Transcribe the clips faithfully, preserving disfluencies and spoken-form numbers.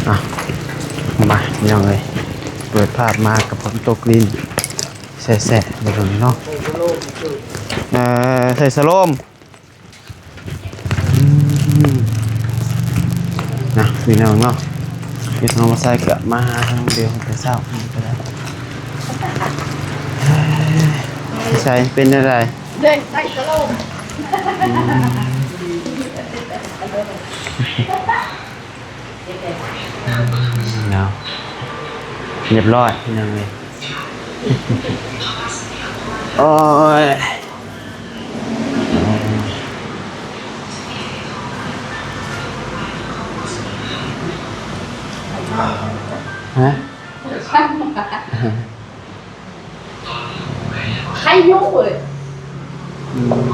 อ่ะ มาพี่น้องเอ้ย เปิดภาพมากับฝนตกลิ้นแสะๆ แบบนี้เนาะ เอ่อ ใส่สโลม อืม นะพี่น้องเนาะ พี่น้องมาใส่เกือบมาหาทางเดียวแต่เช้าก็ได้ ใส่เป็นอะไร เดินใส่สโลม อืม เนาะ เรียบร้อยพี่น้องเลย โอ้ย ฮะ ใครรู้เลย อืม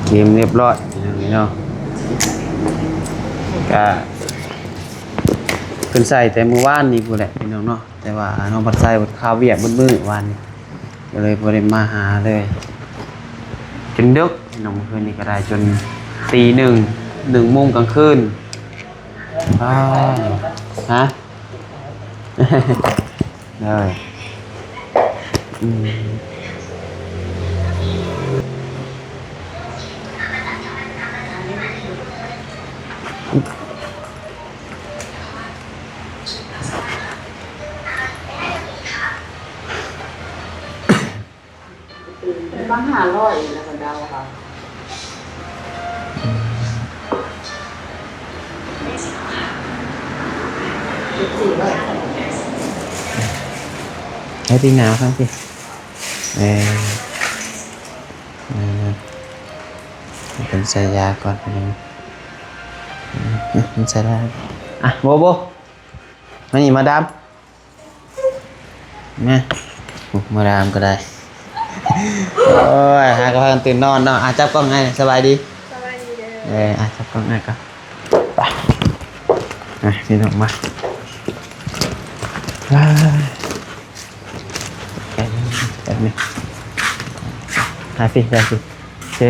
เกมเรียบร้อยพี่น้องเนาะ ก็ เพิ่นใส่แต่มื้อวานนี้พู้นแหละพี่น้องเนาะ แต่ว่าน้องพัดใส่เพิ่นคาเวียกเบิดมื้อวานนี้ ก็เลยบ่ได้มาหาเลย จนดึกพี่น้อง เมื่อคืนนี้ก็ได้จนตีหนึ่ง หนึ่งโมงกลางคืน อ้าว ฮะ ได้ อืม มาห้าร้อยแล้วก็เดาค่ะ ให้พี่หนาวครับพี่ เออ เออ เป็นใส่ยาก่อนพี่น้อง อืม อืม ใส่ได้ อ่ะ โบ โบ มานี่ มาดาม มา โอ้ มาดามก็ได้ โอ้ย หากะพากันตื่นนอนเนาะ อ่ะ จับกล้องให้ สบายดี สบายดีเด้อ เออ อ่ะ จับกล้องให้ก่อน ไป อ่ะ พี่น้องมา อ่า แบบนี้ แบบนี้ หาสิ หาสิ โอเค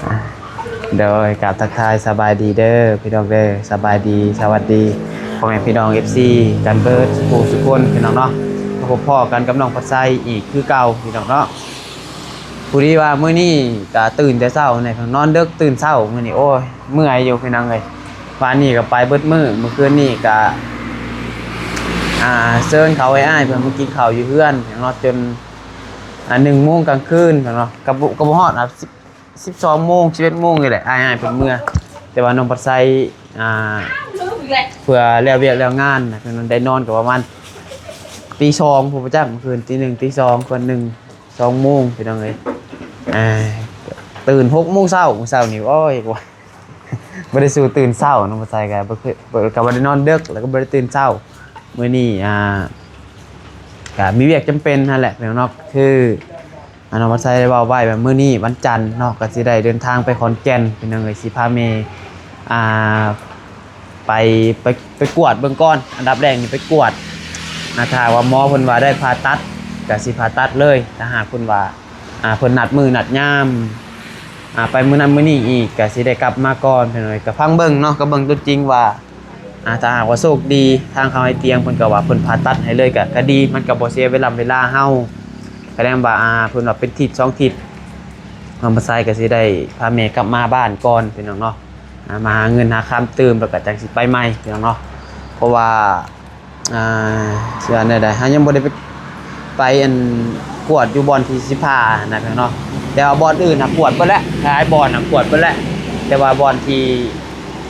อ่ะ โดยกราบทักทายสบายดีเด้อพี่น้องเด้อ สบายดี สวัสดี พ่อแม่พี่น้อง เอฟซี กันเบิดสุขุสุขคนพี่น้องเนาะ มาพบพ้อกันกับน้องพัดไซอีกคือเก่าพี่น้องเนาะ พอดีว่ามื้อนี้ก็ตื่นแต่เช้าเนี่ย นอนดึกตื่นเช้ามื้อนี้ โอ้ย เมื่อยอยู่พี่น้องเอ้ย วานนี้ก็ไปเบิดมื้อ มื้อคืนนี้ก็ อ่า เชิญเขาอ้ายๆ เพิ่นมากินข้าวอยู่เฮือนเนาะ จน อ่า หนึ่งโมงกลางคืนเนาะ ก็บ่ ก็บ่ฮอด อ่ะ สิบ สิบสองโมง สิบเอ็ดโมงนี่แหละ อ้ายๆ เพิ่นเมือ แต่ว่าน้องพัดไซ อ่า เพื่อแล้วเวียกแล้วงานนะ เพิ่นได้นอนก็ประมาณตีสอง พู้นบ่จัก เมื่อคืนตีหนึ่ง ตีสอง ก่อน หนึ่ง สองโมงพี่น้องเอ้ย อ่า ตื่นหกโมงเช้า มื้อเช้านี่ โอ้ย บ่ได้สู้ตื่นเช้า น้องพัดไซก็บ่เคย ก็บ่ได้นอนดึก แล้วก็บ่ได้ตื่นเช้า มื้อนี้ อ่า ก็มีเวียกจำเป็นนั่นแหละพี่น้องเนาะ คือ อ่า น้องพัดไซได้เว้าไว้ว่ามื้อนี้วันจันทร์เนาะ ก็สิได้เดินทางไปขอนแก่นพี่น้องเอ้ย สิพาแม่ อ่า ไป ไป ไปกวดเบิ่งก่อน อันดับแรกนี่ไปกวด อ่า ถ้าหากว่าหมอเพิ่นว่าได้ผ่าตัด ก็สิผ่าตัดเลย ถ้าหากเพิ่นว่า อ่า เพิ่นนัดมื้อนัดยาม อ่า ไปมื้อนั้นมื้อนี้อีก ก็สิได้กลับมาก่อนพี่น้องเอ้ย ก็ฟังเบิ่งเนาะ ก็เบิ่งตัวจริงว่า อ่า ถ้าหากว่าโชคดี ทางเขาให้เตียงเพิ่นก็ว่าเพิ่นผ่าตัดให้เลยก็ ก็ดี มันก็บ่เสียเวลา เวลาเฮา ก็แสดงว่า อ่า เพิ่นว่าเป็นทิศสองทิศ น้องพัดไซก็สิได้พาแม่กลับมาบ้านก่อนพี่น้องเนาะ อ่า มาหาเงินหาคำตื่ม แล้วก็จั่งสิไปใหม่พี่น้องเนาะ เพราะว่า อ่า สิว่าแนวใด เฮายังบ่ได้ไป ไปอันกวดอยู่บ่อนที่สิผ่านะพี่น้องเนาะ แต่ว่าบ่อนอื่นน่ะกวดเบิดแล้ว หลายบ่อนน่ะกวดเบิดแล้ว แต่ว่าบ่อนที่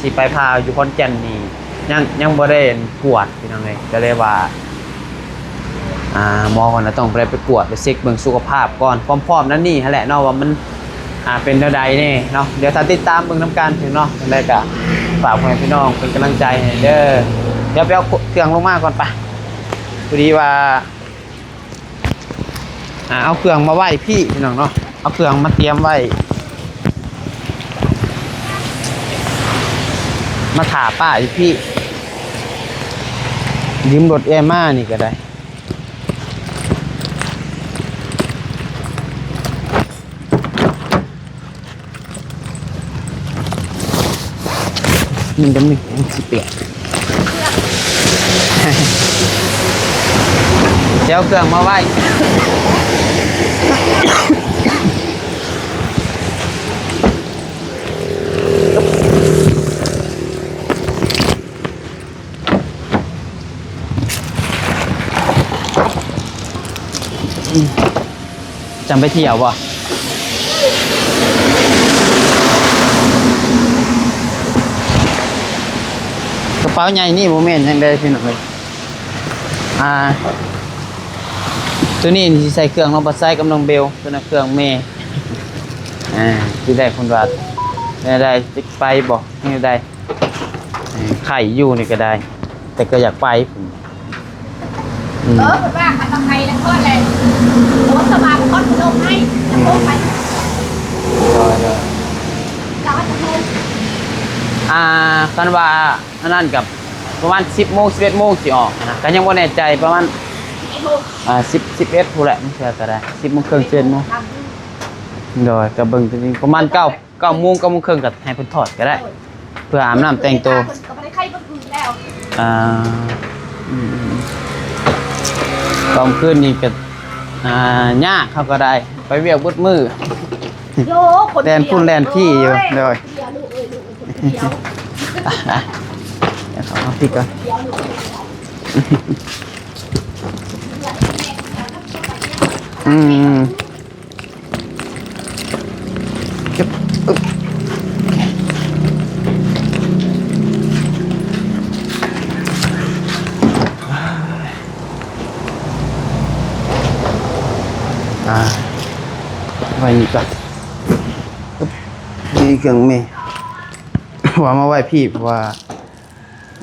สิไปผ่าอยู่ขอนแก่นนี่ ยัง ยังบ่ได้กวดพี่น้องเอ้ย ก็เลยว่า อ่า หมอเพิ่นน่ะต้องไป ไปกวด ไปเช็คเบิ่งสุขภาพก่อน พร้อมๆ นั่นนี่หั้นแหละเนาะ ว่ามัน อ่า เป็นแนวใดแน่เนาะ เดี๋ยวถ้าติดตามเบิ่งนำกันพี่น้องเนาะ จั่งใดก็ฝากพ่อแม่พี่น้องเป็นกำลังใจให้เด้อ เดี๋ยวไปเอาเครื่องลงมาก่อนไป พอดีว่า อ่า เอาเครื่องมาไว้พี้พี่น้องเนาะ เอาเครื่องมาเตรียมไว้ มาถ่าป้าอยู่พี้ ยืมรถเอื้อยมานี่ก็ได้ หนึ่งกับหนึ่งสิบแปด เดี๋ยวเครื่องมาไว้ จำไปเที่ยวบ่ กระเป๋าใหญ่นี่บ่แม่นหยังได้พี่น้องเอ้ย อ่า ตัวนี้นี่สิใส่เครื่องน้องปัดไซกับน้องเบล ตัวนั้นเครื่องแม่ อ่า ที่ได้คนว่า ได้ ได้ จะไปบ่ ไม่ได้ เออ ไข่อยู่นี่ก็ได้ แต่ก็อยากไป อืม เออ เพิ่นว่าคันต้องไปแล้วก็แหละ โอ้ สบาย ก็ลงให้ จะลงไป โดย โดย แล้วก็จะลง อ่า คันว่า อันนั้นกับประมาณสิบโมง สิบเอ็ดโมงสิออกนะ ก็ยังบ่แน่ใจ ประมาณ สิบเอ็ดโมง อ่า สิบ สิบเอ็ดพู้นแหละ มันเทื่อก็ได้ สิบโมงครึ่ง สิบเอ็ดโมง โดย ก็เบิ่งตัวนี้ประมาณเก้า เก้าโมง เก้าโมงครึ่งก็ให้เพิ่นถอดก็ได้ เพื่ออาบน้ำแต่งตัว เพิ่นก็บ่ได้ไข้เพิ่นคืนแล้ว อ่า อืมๆ ตอนคืนนี่ก็ อ่า ยากเขาก็ได้ ไปเวียกเบิดมื้อ โย คนเดียว แล่นพุ่นแล่นพี่อยู่ โอ้ย โดย เดียวลูกเอ้ย ลูกคนเดียว เดี๋ยวเขาเอาพี่ก่อน เดียวลูกคนเดียว อืม เก็บ อึ๊บ อ่า ไว้นี่ก่อน อึ๊บ นี่เครื่องแม่ ว่ามาไว้พี่ เพราะว่า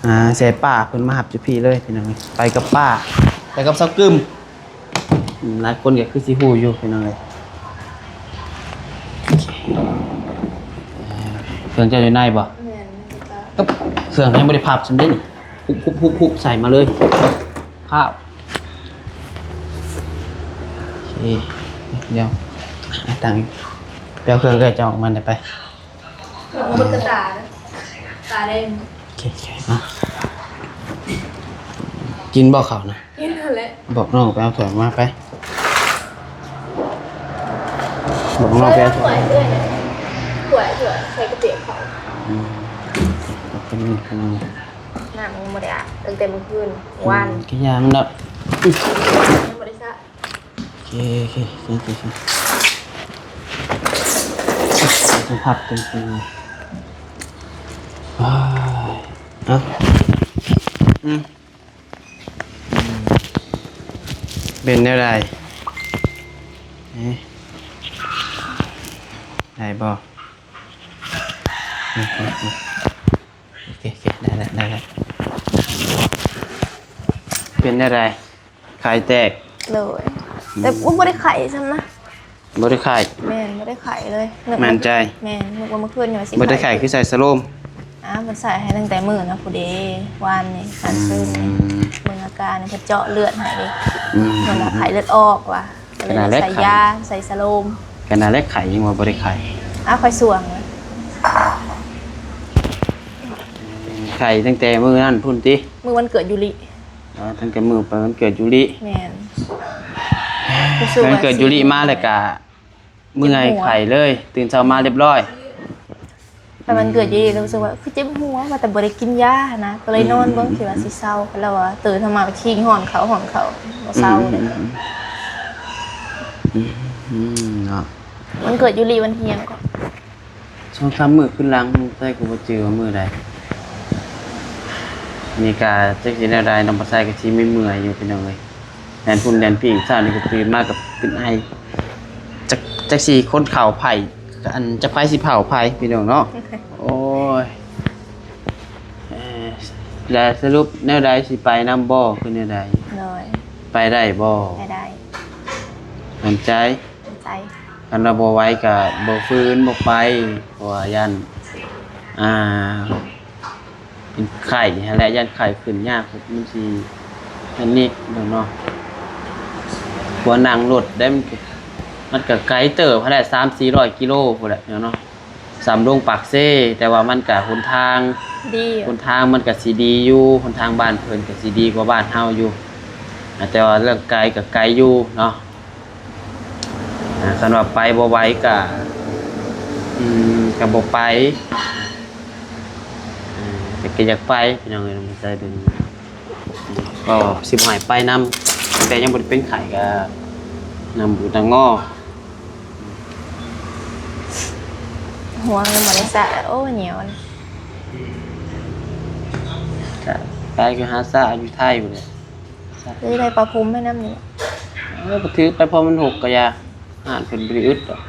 อ่า แซ่ป้าเพิ่นมารับอยู่พี่เลยพี่น้องเอ้ย ไปกับป้า ไปกับสาวกึม อืม หลายคนก็คือสิฮู้อยู่พี่น้องเอ้ย เครื่องเจ้าอยู่ในบ่ แม่น อึ๊บ เครื่องยังบ่ได้พับซ้ำเด้นี่ ฮุบ ฮุบ ฮุบ ฮุบ ใส่มาเลย พับ โอเค เดี๋ยว อ่ะ ตั้ง เดี๋ยวเครื่องเจ้าออกมาเดี๋ยวไป มันก็ตา ตาแดง โอเค โอเค อ่ะ กินบ่ข้าวนะ กินนั่นแหละ บอกน้องไปเอาถ้วยมาไป บอกน้องไปเอาถ้วย ถ้วย ถ้วย ถ้วย ใส่ก๋วยเตี๋ยวเขา อืม เอาเป็นนี่เป็นนี่ น้ำมันบ่ได้อาบตั้งแต่เมื่อคืน อืม วาน กินยามันดอก ยังบ่ได้สระ โอเค โอเค โอเค โอเค สัมผัสจริงๆเลย ว้าย เอ้า อืม เป็นแนวใด เอ๊ะ ได้บ่ อืม อืม อืม โอเค โอเค ได้แล้ว ได้แล้ว เป็นแนวใด ไข่แตก โดย อืม แต่อุ้ยบ่ได้ไข่ซ้ำนะ บ่ได้ไข่ แม่น บ่ได้ไข่เลย นึกว่า มั่นใจ แม่น นึกว่าเมื่อคืนนี่ว่าสิ บ่ได้ไข่ ไข่ คือใส่สโลม อ่า มันใส่ให้ตั้งแต่มื้อนะผู้เด วานนี่ ตอนคืนนี่ อืม เบิ่งอาการนี่ เพิ่นเจาะเลือดให้เด้ อืม เพิ่นว่าไข้เลือดออกว่ะ ก็เลย ขนาดแรก ใส่ ไข่ ยา ใส่สโลม ขนาดแรกไข่ยังว่าบ่ได้ไข่ อ้าว ข้อยส่วงเลย ไข่ตั้งแต่มื้อนั้นพุ้นติ มื้อวันเกิดยูริ อ๋อ ตั้งแต่มื้อไปวันเกิดยูริ แม่น รู้สึกว่า วันเกิดยูริมาแล้วก็เมื่อย เจ็บหัว ไข้เลย ตื่นเช้ามาเรียบร้อย ไปวันเกิดยูริ รู้สึกว่าคือเจ็บหัว ว่าแต่บ่ได้กินยาหั้นนะ ก็เลยนอนเบิ่ง อืม คิดว่าสิเซา แล้วว่าตื่นเช้ามาคิงฮ้อนเข่า ฮ้อนเข่า บ่เซาเลย อืม อืม อืม อืม เนาะ วันเกิดยูริวันเที่ยงก็ สองสามมื้อขึ้นหลัง น้องไส้ก็บ่จื่อว่ามื้อใด นี่ก็จักสิแนวใด น้องปลาไส้ก็สิเมื่อยๆอยู่พี่น้องเอ้ย แล่นพุ้นแล่นพี้ เช้านี่ก็ตื่นมาก็เป็นไอ จัก จักสิคนเผาไผ อันจักไผสิเผาไผพี่น้องเนาะ โอ้ย เอ่อ แล้วสรุปแนวใด สิไปนำบ่ คือแนวใด โดย ไปได้บ่ ไปได้ มั่นใจ มั่นใจ คันว่าบ่ไหวก็บ่ฝืนบ่ไป เพราะว่าย้าน อ่า เป็นไข้หั้นแหละ ย้านไข้ขึ้นยาก มันสิแพนิคเนาะ เพราะว่านั่งรถได้ มันก็ มันก็ไกลเติบหั้นแหละ สามสี่ร้อยกิโลพุ้นแหละเนาะ ส่ำลงปากเซ แต่ว่ามันก็หนทาง ดีอยู่ หนทางมันก็สิดีอยู่ หนทางบ้านเพิ่นก็สิดีกว่าบ้านเฮาอยู่ อ่า แต่ว่าเรื่องไกลก็ไกลอยู่เนาะ อ่า คันว่าไปบ่ไหวก็ อืม ก็บ่ไป อ่า แต่ก็อยากไป พี่น้องเอ้ย น้องใส่เป็น ก็สิบ่ให้ไปนำ แต่ยังบ่ได้เป็นไข้ก็นำบุญนำงอ หัวมันบ่ได้สระ โอ้ เหนียวนะ ก็ไปก็หาสระอยู่ไทยพู้นแหละ คือได้ประพุมให้นำนี่ เออ ก็ถือไป เพราะมันหกก็อย่า ห้านเพิ่นบ่ได้อึดดอก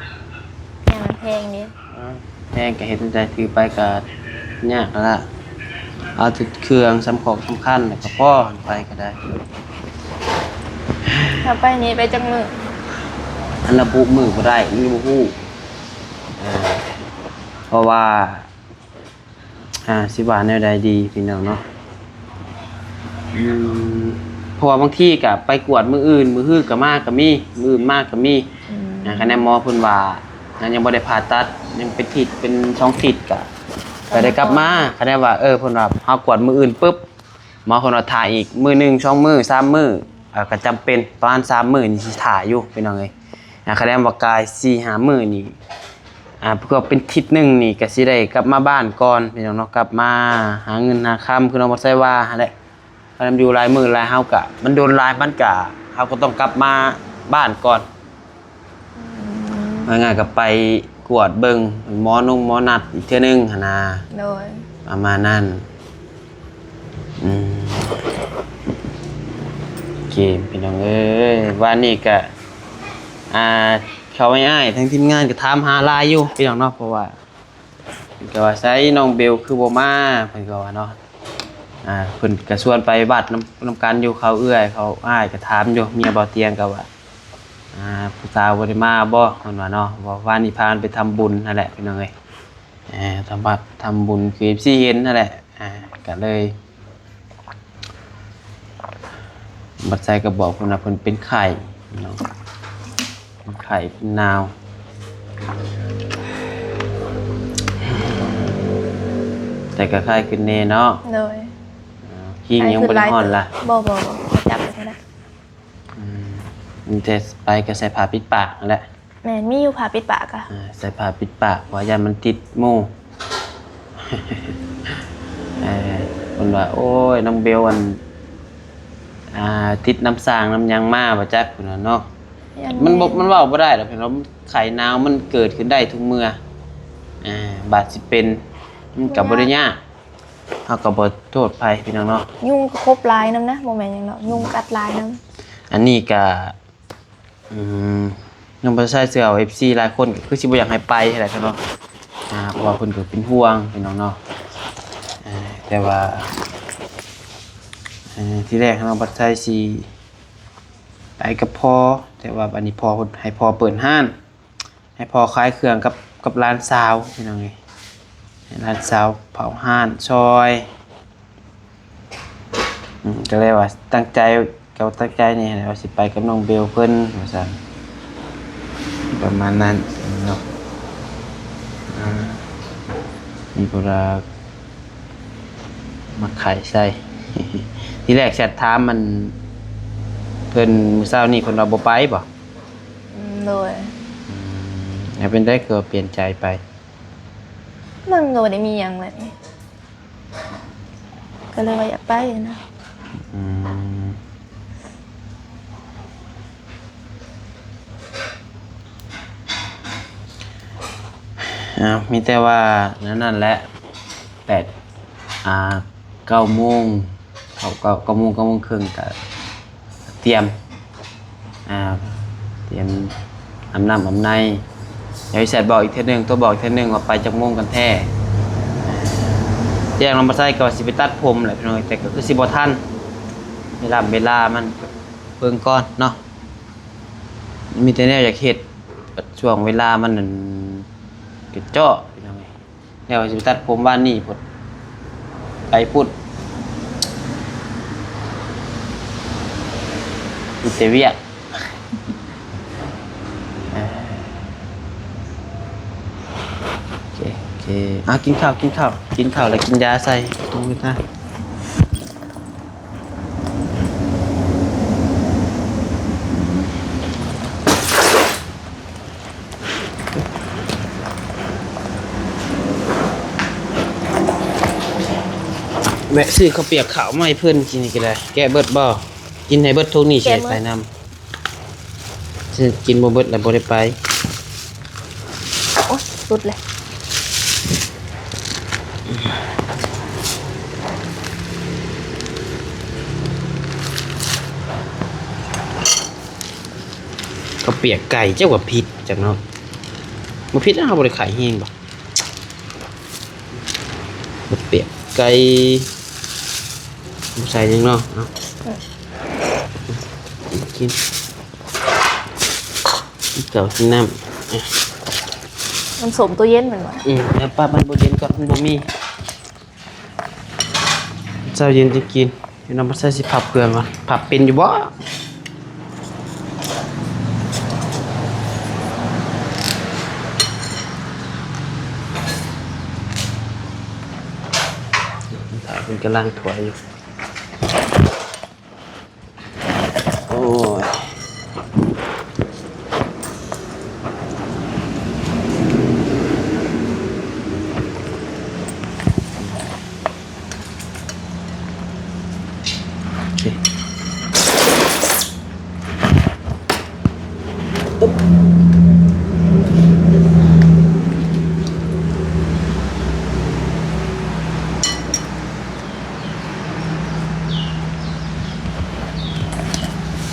อย่างมันแพงเด้ อ่า แพงก็เฮ็ดจั่งใด ถือไปก็ยากนั่นล่ะ เอาแต่เครื่องสำของสำคัญแล้วก็พอ ไปก็ได้ ถ้าไปนี่ไปจักมื้อ อันระบุมื้อบ่ได้ มันบ่ฮู้ อ่า เพราะว่า อ่า สิว่าแนวใดดีพี่น้องเนาะ อืม เพราะว่าบางทีก็ไปกวดมื้ออื่น มื้อฮือก็มาก็มี มื้ออื่นมาก็มี อืม อ่า คะแนนหมอเพิ่นว่า อ่า ยังบ่ได้ผ่าตัด ยังเป็นทิศเป็นสองทิศก็ ก็ได้กลับมา คะแนนว่า เออ เพิ่นว่าเฮากวดมื้ออื่นปุ๊บ หมอเพิ่นว่าถ่าอีกมื้อหนึ่ง สองมื้อ สามมื้อ อ่า ก็จำเป็นประมาณสามมื้อนี่สิถ่าอยู่พี่น้องเอ้ย อ่า คะแนนว่ากายสี่ห้ามื้อนี่ อ่า เพื่อเป็นทิศหนึ่งนี่ก็สิได้กลับมาบ้านก่อนพี่น้องเนาะ กลับมาหาเงินหาคำ คือน้องบ่ใส่ว่าหั่นแหละ คันอยู่หลายมื้อหลาย เฮาก็ มันโดนหลาย มันก็ เฮาก็ต้องกลับมาบ้านก่อน อืม ว่าง่ายก็ไปกวดเบิ่งหมอนงหมอนัดอีกเทื่อนึงหั่นนะ โดย ประมาณนั้น อืม โอเค พี่น้องเอ้ย วันนี้ก็ อ่า เขาอ้ายๆ ทั้งทีมงานก็ถามหาหลายอยู่พี่น้องเนาะ เพราะว่า เพิ่นก็ว่า "ไสน้องเบลคือบ่มา?" เพิ่นก็ว่าเนาะ อ่า เพิ่นก็ชวนไปวัดนำ นำกันอยู่ เขาเอื้อยเขาอ้ายก็ถามอยู่ เมียบ่เตียงก็ว่า อ่า ผู้สาวบ่ได้มาบ่ เพิ่นว่าเนาะ ว่าวันนี้พากันไปทำบุญนั่นแหละพี่น้องเอ้ย อ่า ทำวัดทำบุญคือ เอฟซี เห็นนั่นแหละ อ่า ก็เลย บัดไซก็บอกเพิ่นว่าเพิ่นเป็นไข้เนาะ เป็นไข้เป็นหนาว แต่ก็ไข้ขึ้นแน่เนาะ โดย อ่า คิงยังบ่ได้ฮ้อนล่ะ บ่ บ่ บ่ จับบ่ได้ อืม มีแต่ไปก็ใส่ผ้าปิดปากนั่นแหละ แม่น มีอยู่ผ้าปิดปากอะ อ่า ใส่ผ้าปิดปาก ว่าย่านมันติดหมู่ เออ เพิ่นว่า "โอ้ย น้องเบล อัน อ่า ติดน้ำสร้างน้ำหยังมาบ่จัก" เพิ่นว่าเนาะ ย่าน มันบ่ แม่น มันเว้าบ่ได้ดอก เพิ่นว่าไข้หนาวมันเกิดขึ้นได้ทุกเมื่อ อ่า บาดสิเป็น มันก็บ่ได้ยาก เฮาก็บ่โทษไผพี่น้องเนาะ ยุงก็คบหลายนำนะ บ่แม่นหยังดอก ยุงกัดหลายนำ อันนี้ก็ อืม น้องบ่ใส่เสื้อ เอฟซี หลายคนก็คือสิบ่อยากให้ไปหั้นแหละเนาะ อ่า เพราะว่าเพิ่นก็เป็นห่วงพี่น้องเนาะ อ่า แต่ว่า เอ่อ ทีแรกน้องบ่ใส่สิไปกับพ่อ แต่ว่าบัดนี้พ่อเพิ่นให้พ่อเปิดร้าน ให้พ่อขายเครื่องกับ กับหลานสาวพี่น้องเอ้ย ให้หลานสาวเฝ้าร้านซอย อืม ก็เลยว่าตั้งใจ ก็ตั้งใจนี่แหละว่าสิไปกับน้องเบลเพิ่นว่าซั่น ประมาณนั้นเนาะ อ่า มีผู้รักมาขายใส่ ทีแรกแชทถามมัน เพิ่นมื้อเช้านี้เพิ่นว่าบ่ไปบ่ อืม โดย อืม แล้วเป็นได้คือว่าเปลี่ยนใจไป มันก็บ่ได้มีหยังเลย ก็เลยว่าอยากไปนะ อืม เอา มีแต่ว่านั่นนั่นแหละ แปด อ่า เก้าโมง เขาเก้า เก้าโมง เก้าโมงครึ่งก็เตรียม อ่า เตรียมอาบน้ำอาบใน เดี๋ยวแชทบอกอีกเทื่อนึง โทรบอกอีกเทื่อนึงว่าไปจักโมงกันแท้ แจ้งลำปะไส้ก็สิไปตัดผมแหละพี่น้อง แต่ก็คือสิบ่ทัน เวลา เวลามันเบิ่งก่อนเนาะ มีแต่แนวอยากเฮ็ด ช่วงเวลามันนั่นกระเจาะพี่น้องเอ้ย แล้วสิไปตัดผมวานนี้พุ้น ไปพุ้น มีแต่เวียก อ่า โอเค โอเค เออ อ่ะ กินข้าว กินข้าว กินข้าวแล้วกินยาใส่ โอ้ย ตาย แวะซื้อข้าวเปียกข้าวมาให้เพิ่นกินอีกแล้ว แกะเบิดบ่ กินให้เบิดถุงนี่ แกะเบิด ใส่นำ ซื้อกินบ่เบิดแล้วบ่ได้ไป โอ๊ย สุดเลย ข้าวเปียกไก่ เจ้าว่าผิดจังเนาะ บ่ผิดนะ เฮาบ่ได้ขายแฮงบ่ ข้าวเปียกไก่ บ่ใส่หยังเนาะ เอา อืม กิน กินข้าวกินน้ำ อ่ะ มันสมตู้เย็นแม่นบ่ อืม แล้วปรับมันบ่เย็นก่อน มันบ่มี เช้าเย็นจะกิน พี่น้อง บ่ใส่ สิพับเครื่องก่อน พับเป็นอยู่บ่ ถ่ายเป็นกำลังถวยอยู่ โอ้ย โอเค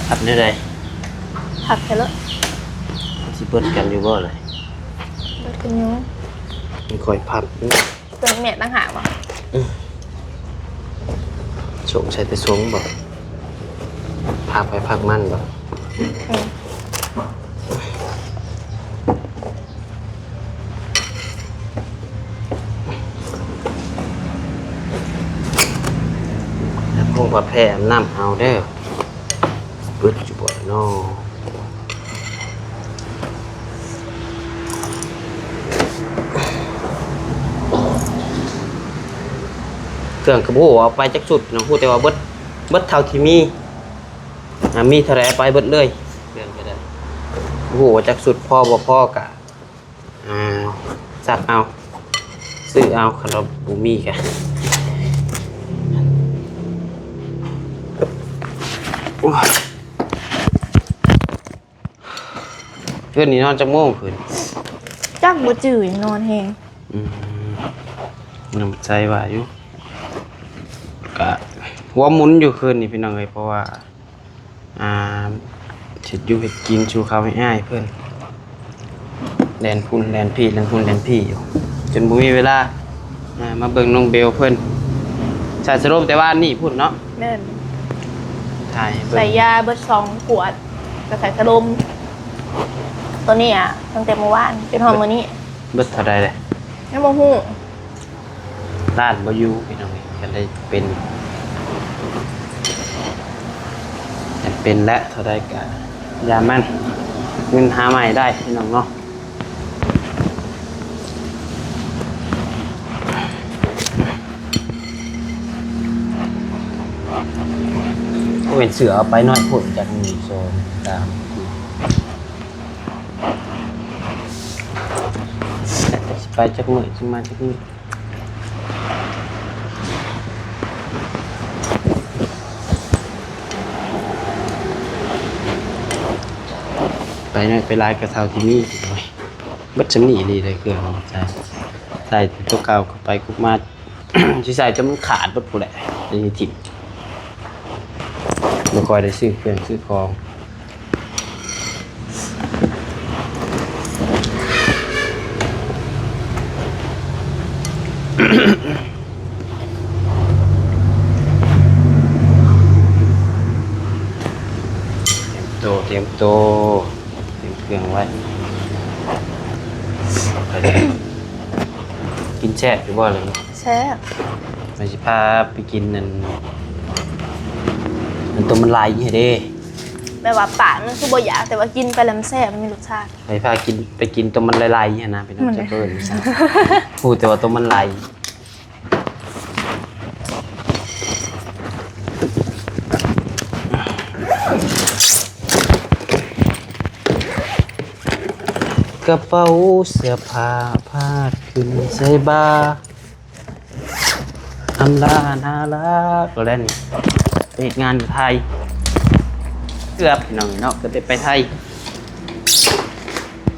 พับได้ได๋ พับแค่ละ สิเบิดกันอยู่บ่ล่ะ เบิดกันอยู่ มันค่อยพับ ตัวนี้แม่ต่างหากบ่ อืม สงสัยแต่สงบ่ พักไปพักมันบ่ อืม แล้วพวกประเภทน้ำเอาเด้อ เบิดอยู่บ่เนาะ เครื่องกะบ่ฮู้เอาไปจักชุดเนาะ ฮู้แต่ว่าเบิด เบิดเท่าที่มี อ่า มีเท่าใดเอาไปเบิดเลย เครื่องก็ได้ บ่ฮู้ว่าจักชุดพอบ่พอกะ อ่า ซักเอา ซื้อเอา คันว่าบ่มีกะ โอ้ย คืนนี้นอนจักโมงคืน จักบ่จื้อ นอนแฮง อืม น้ำใจว่าอยู่ กะหัวหมุนอยู่คืนนี้พี่น้องเอ้ย เพราะว่า อ่า เฮ็ดอยู่เฮ็ดกินสู่เขาให้อ้ายเพิ่น แล่นพุ้นแล่นพี้ แล่นพุ้นแล่นพี้อยู่ จนบ่มีเวลา อ่า มาเบิ่งน้องเบลเพิ่น ใส่สโลมแต่ว่านี่พุ้นเนาะ แม่น ถ่ายให้เบิ่ง ใส่ยาเบิดสองขวด ก็ใส่สโลม ตัวนี้อะ ตั้งแต่เมื่อวานจนฮอดมื้อนี้ เบิดเท่าใดเลย ยังบ่ฮู้ ล้านบ่อยู่พี่น้อง ก็เลยเป็น เป็นและเท่าใดก็อย่ามัน เงินหาใหม่ได้พี่น้องเนาะ เป็นเสือเอาไปน้อยโพด จากหนึ่ง สอง สาม สี่ ไปจักมื้อ สิมาจักมื้อ ไปน้อยไปหลายกะเท่าที่มี เบิดส่ำนี้อีหลีเลยเครื่อง ใส่ ใส่ตัวเก่าเข้าไปกุบมา สิใส่จนมันขาดเบิดพู้นแหละ จั่งสิถิ่ม บ่ค่อยได้ซื้อเครื่องซื้อของ เตรียมตัว เตรียมตัว เตรียมเครื่องไว้ กินแซ่บอยู่บ่ล่ะ แซ่บ ไปสิพาไปกินนั่น อันตัวมันลายอีหยังเด้ แบบว่าปากมันคือบ่อยาก แต่ว่ากินไปแล้วมันแซ่บ มันมีรสชาติ ไปพากิน ไปกินตัวมันไหลๆหั้นนะพี่น้อง มัน จักเอิ้นจั่งซั้น ฮู้แต่ว่าตัวมันไหล กระเป๋าเสื้อผ้าพาดขึ้นใส่บ่า อำลาน่ารักแล้วนี่ ไปเฮ็ดงานอยู่ไทย เกือบพี่น้องเนาะ ก็ได้ไปไทย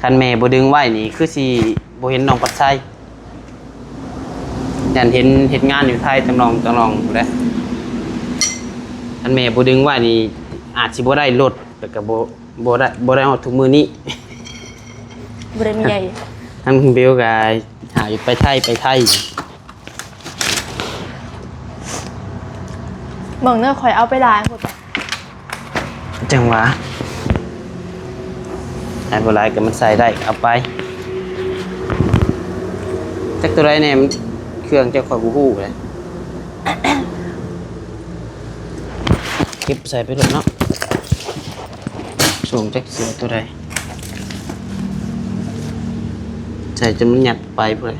คันแม่บ่ดึงไว้นี่ คือสิบ่เห็นน้องปัดไซ ย่านเห็นเฮ็ดงานอยู่ไทย จำลอง จำลองพู้นแหละ คันแม่บ่ดึงไว้นี่ อาจสิบ่ได้รถ แล้วก็บ่ บ่ได้ บ่ได้ฮอดทุกมื้อนี้ บ่ได้มีใหญ่ ทั้งเบลก็หาอยู่ไปไทย ไปไทย เบิ่งเด้อ ข่อยเอาไปหลายพุ้น จั่งหวะ หลายบ่หลายก็มันใส่ได้ เอาไป จักตัวใดแน่ มันเครื่องเจ้าข้อยบ่ฮู้เลย เก็บใส่ไปโลดเนาะ ส่งจักเสียตัวใด ใส่จนมันหยัดไปพุ้นเลย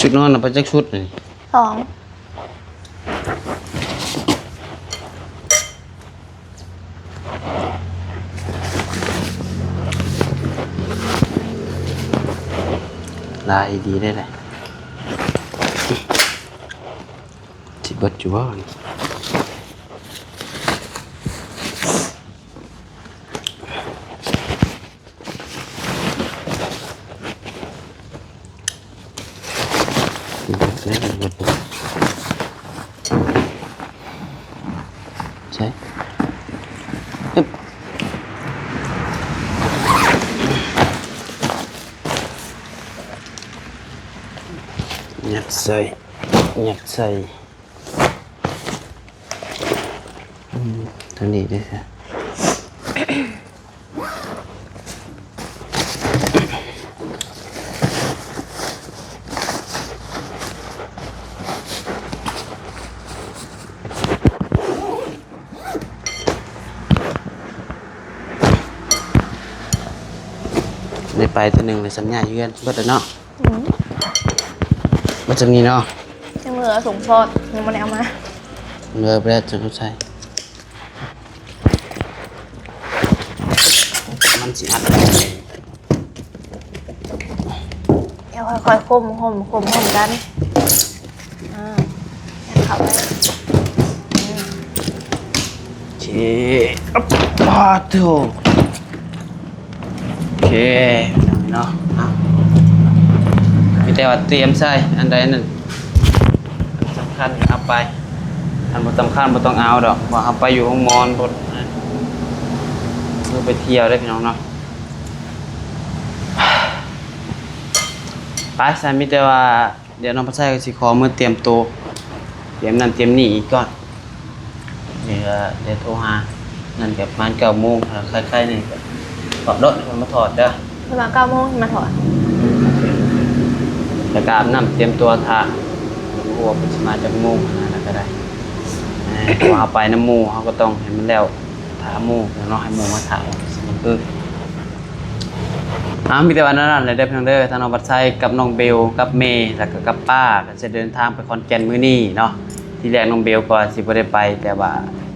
ชุดนอนเอาไปจักชุดนี่ สอง หลายดีได้เลย สิเบิดอยู่บ่ ใช่ อึ๊บ ยัดใส่ ยัดใส่ อืม ทางนี้ด้วยฮะ ได้ไปตัวหนึ่งเลย สัญญาเยือน เบิดแล้วเนาะ อืม เบิดจำนี้เนาะ ยังเหลือสองซอด ยังบ่ได้เอามา เหลือไปแล้ว จะเอาใส่ มันสิอัด เดี๋ยวค่อยๆ คม คม คม คมกัน อ่า เอาเข้าไป อืม โอเค อับ ปาดโถ โอเค เนาะ เอา มีแต่ว่าเตรียมใส่อันใดนั่น สำคัญเอาไป อันบ่สำคัญบ่ต้องเอาดอก ว่าเอาไปอยู่โรงหมอพุ้นนะ คือไปเที่ยวได้พี่น้องเนาะ ไป ซั่นมีแต่ว่า เดี๋ยวน้องปัดไซก็สิขอมือเตรียมตัว เตรียมนั่นเตรียมนี่อีกก่อน เดี๋ยว เดี๋ยวโทรหา นั่นก็ประมาณเก้าโมง ถ้าใครๆนี่ก็ถอดรถให้เพิ่นมาถอดเด้อ ประมาณเก้าโมงมาถอด แล้วก็อาบน้ำเตรียมตัวถ่า บ่ฮู้ว่าเพิ่นสิมาจักโมง อันนั้นก็ได้ เออ เพราะว่าเอาไปนำหมู่ เฮาก็ต้องให้มันแล้ว ถ่าหมู่เนาะ ให้หมู่มาถ่า มันคือ อ่า มีแต่ว่านั้นแหละเด้อพี่น้องเด้อ ทางน้องปัดไซกับน้องเบลกับเมย์ แล้วก็กับป้า ก็จะเดินทางไปขอนแก่นมื้อนี้เนาะ ทีแรกน้องเบลก็สิบ่ได้ไป แต่ว่า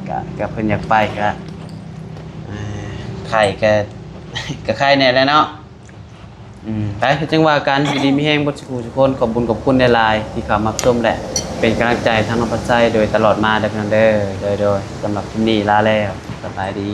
ก็ ก็เพิ่นอยากไป ก็ เอ่อ ไข้ก็ ก็ไข้แน่แหละเนาะ อืม ไป คือจั่งว่ากัน อยู่ดีมีแฮงเบิดซุผู้ซุคน ขอบบุญขอบคุณหลายๆ ที่เข้ามารับชมและเป็นกำลังใจทางน้องปัดไซโดยตลอดมาเด้อพี่น้องเด้อ โดย โดย สำหรับคลิปนี้ลาแล้ว สบายดี